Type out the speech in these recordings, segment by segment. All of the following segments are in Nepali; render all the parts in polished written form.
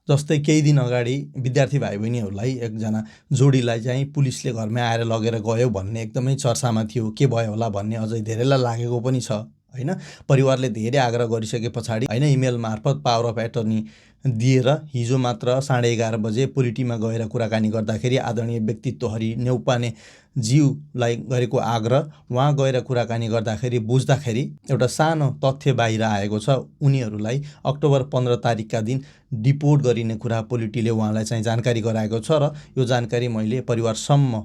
जस्तै केही दिन अगाडि विद्यार्थी भाइ बहिनीहरूलाई एकजना जोडीलाई चाहिँ पुलिसले घरमै आएर लगेर गयो भन्ने एकदमै चर्चामा थियो। के भयो होला भन्ने अझै धेरैलाई लागेको पनि छ हैन। परिवारले धेरै आग्रह गरिसके पछाडि हैन इमेल मार्फत पावर अफ एटर्नी दिएर हिजो मात्र 11:30 बजे पोलिटीमा गएर कुराकानी गर्दाखेरि आदरणीय व्यक्तित्व हरि न्यौपाने ज्यूलाई गरेको आग्रह उहाँ गएर कुराकानी गर्दाखेरि बुझ्दाखेरि एउटा सानो तथ्य बाहिर आएको छ। उनीहरूलाई अक्टोबर 15 तारिकका दिन डिपोर्ट गरिने कुरा पोलिटीले उहाँलाई चाहिँ जानकारी गराएको छ र यो जानकारी मैले परिवारसम्म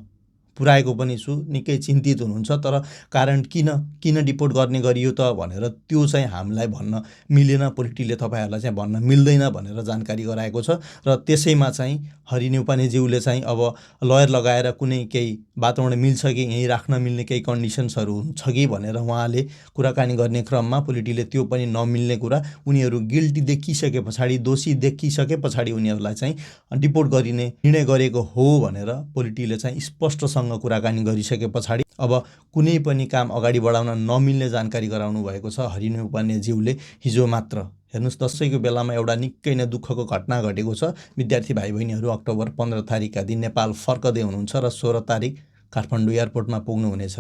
पुर्याएको पनि छु। निकै चिन्तित हुनुहुन्छ, तर कारण किन डिपोर्ट गर्ने गरियो त भनेर त्यो चाहिँ हामीलाई भन्न मिलेन। पोलिटीले तपाईँहरूलाई चाहिँ भन्न मिल्दैन भनेर जानकारी गराएको छ र त्यसैमा चाहिँ हरि न्यौपानेज्यूले चाहिँ अब लयर लगाएर कुनै केही वातावरण मिल्छ कि यहीँ राख्न मिल्ने केही कन्डिसन्सहरू हुन्छ कि भनेर उहाँले कुराकानी गर्ने क्रममा पोलिटीले त्यो पनि नमिल्ने कुरा, उनीहरू गिल्टी देखिसके पछाडि, दोषी देखिसके पछाडि उनीहरूलाई चाहिँ डिपोर्ट गरिने निर्णय गरेको हो भनेर पोलिटीले चाहिँ स्पष्टसँग कुराकानी गरिसके पछाडि अब कुनै पनि काम अगाडि बढाउन नमिल्ने जानकारी गराउनु भएको छ हरि न्यौपानेज्यूले हिजो मात्र। हेर्नुहोस्, दसैँको बेलामा एउटा निकै नै दुःखको घटना घटेको छ। विद्यार्थी भाइ बहिनीहरू अक्टोबर 15 तारिकका दिन नेपाल फर्कदै हुनुहुन्छ र 16 तारिक काठमाडौँ एयरपोर्टमा पुग्नुहुनेछ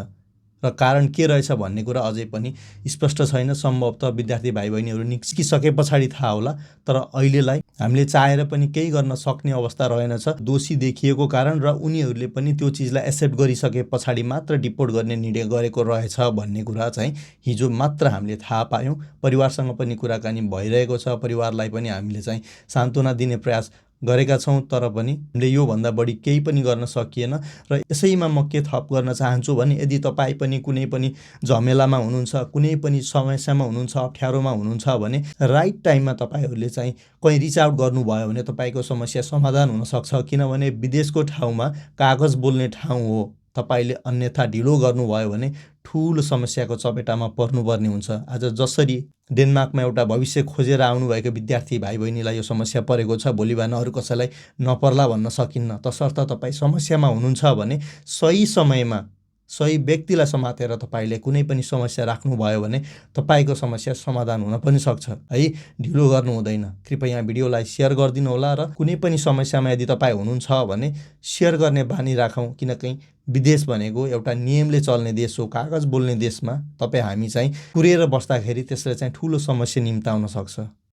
र कारण के रहेछ भन्ने कुरा अझै पनि स्पष्ट छैन। सम्भवतः विद्यार्थी भाइ बहिनीहरू निस्किसके पछाडि थाहा होला, तर अहिलेलाई हामीले चाहेर पनि केही गर्न सक्ने अवस्था रहेनछ। दोषी देखिएको कारण र उनीहरूले पनि त्यो चिजलाई एक्सेप्ट गरिसके पछाडि मात्र डिपोर्ट गर्ने निर्णय गरेको रहेछ भन्ने कुरा चाहिँ हिजो मात्र हामीले थाहा पायौँ। परिवारसँग पनि कुराकानी भइरहेको छ, परिवारलाई पनि हामीले चाहिँ सान्त्वना दिने प्रयास गरेका छौँ, तर पनि हामीले योभन्दा बढी केही पनि गर्न सकिएन। र यसैमा म के थप गर्न चाहन्छु भने यदि तपाईँ पनि कुनै पनि झमेलामा हुनुहुन्छ, कुनै पनि समस्यामा हुनुहुन्छ, अप्ठ्यारोमा हुनुहुन्छ भने राइट टाइममा तपाईँहरूले चाहिँ कहीँ रिच आउट गर्नुभयो भने तपाईँको समस्या समाधान हुनसक्छ। किनभने विदेशको ठाउँमा कागज बोल्ने ठाउँ हो। तपाईँले अन्यथा ढिलो गर्नुभयो भने ठुलो समस्याको चपेटामा पर्नुपर्ने हुन्छ। आज जसरी डेनमार्कमा एउटा भविष्य खोजेर आउनुभएको विद्यार्थी भाइ बहिनीलाई यो समस्या परेको छ, भोलि बिहान अरू कसैलाई नपर्ला भन्न सकिन्न। तसर्थ तपाईँ समस्यामा हुनुहुन्छ भने सही समयमा सही व्यक्तिलाई समातेर तपाईँले कुनै पनि समस्या राख्नुभयो भने तपाईँको समस्या समाधान हुन पनि सक्छ है। ढिलो गर्नु हुँदैन। कृपया भिडियोलाई सेयर गरिदिनु होला र कुनै पनि समस्यामा यदि तपाईँ हुनुहुन्छ भने सेयर गर्ने बानी राखौँ। किनकि विदेश भनेको एउटा नियमले चल्ने देश हो। कागज बोल्ने देशमा तपाईँ हामी चाहिँ कुरेर बस्दाखेरि त्यसले चाहिँ ठुलो समस्या निम्ताउन सक्छ।